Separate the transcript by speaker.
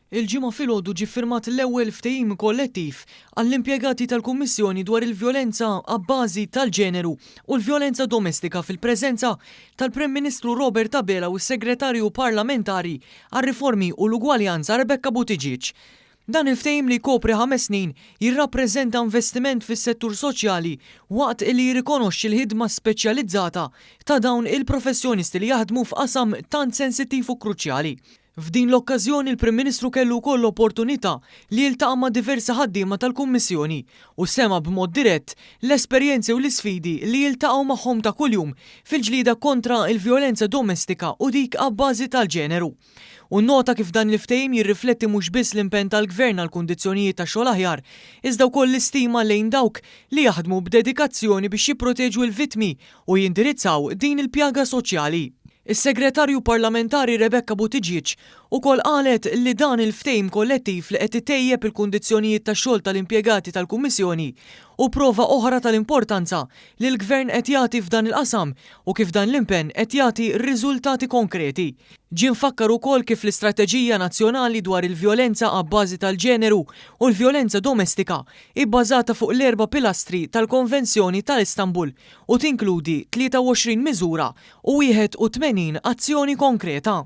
Speaker 1: Il-Ġimgħa filgħodu ġie ffirmat l-ewwel ftehim kollettiv għall-impjegati tal-Kummissjoni dwar il-vjolenza abbażi tal-ġeneru u l-vjolenza domestika fil-preżenza tal-Prim Ministru Robert Abela u s-Segretarju Parlamentari għar-Riformi u l-Ugwaljanza Rebecca Buttigieg. Dan il-ftehim li jkopri ħames snin jirrappreżenta investiment fis-settur soċjali waqt li jirrikonoxxi l-ħidma speċjalizzata ta' dawn il-professjonisti li jaħdmu f'qasam tant sensittiv u kruċjali. F'din l-okkażjoni l-Prim Ministru kellu wkoll l-opportunità li jiltaqa' ma' diversi ħaddiema tal-Kummissjoni u sema' b'mod dirett l-esperjenzi u l-isfidi li jiltaqgħu magħhom ta' kuljum fil-ġlieda kontra l-vjolenza domestika u dik abbażi tal-ġeneru. U nnota kif dan il-ftehim jirrifletti mhux biss l-impenn tal-Gvern għal kundizzjonijiet ta' xogħol aħjar, iżda wkoll l-istima lejn dawk li jaħdmu b'dedikazzjoni biex jipproteġu l-vittmi u jindirizzaw din il-pjaga soċjali. Is-Segretarju Parlamentari Rebecca Buttigieg ukoll qalet li dan il-ftehim kollettiv li qed itejjeb il-kundizzjonijiet tax-xogħol tal-impjegati tal-Kummissjoni hu prova oħra tal-importanza li l-Gvern qed jagħti f'dan il-qasam u kif dan l-impenn qed jagħti riżultati konkreti. Ġie mfakkar ukoll kif l-Istrateġija Nazzjonali dwar il-Vjolenza abbażi tal-Ġeneru u l-Vjolenza Domestika hi bbażata fuq l-erba' pilastri tal-Konvenzjoni ta' Istanbul u tinkludi 23 miżura u 81 azzjoni konkreta.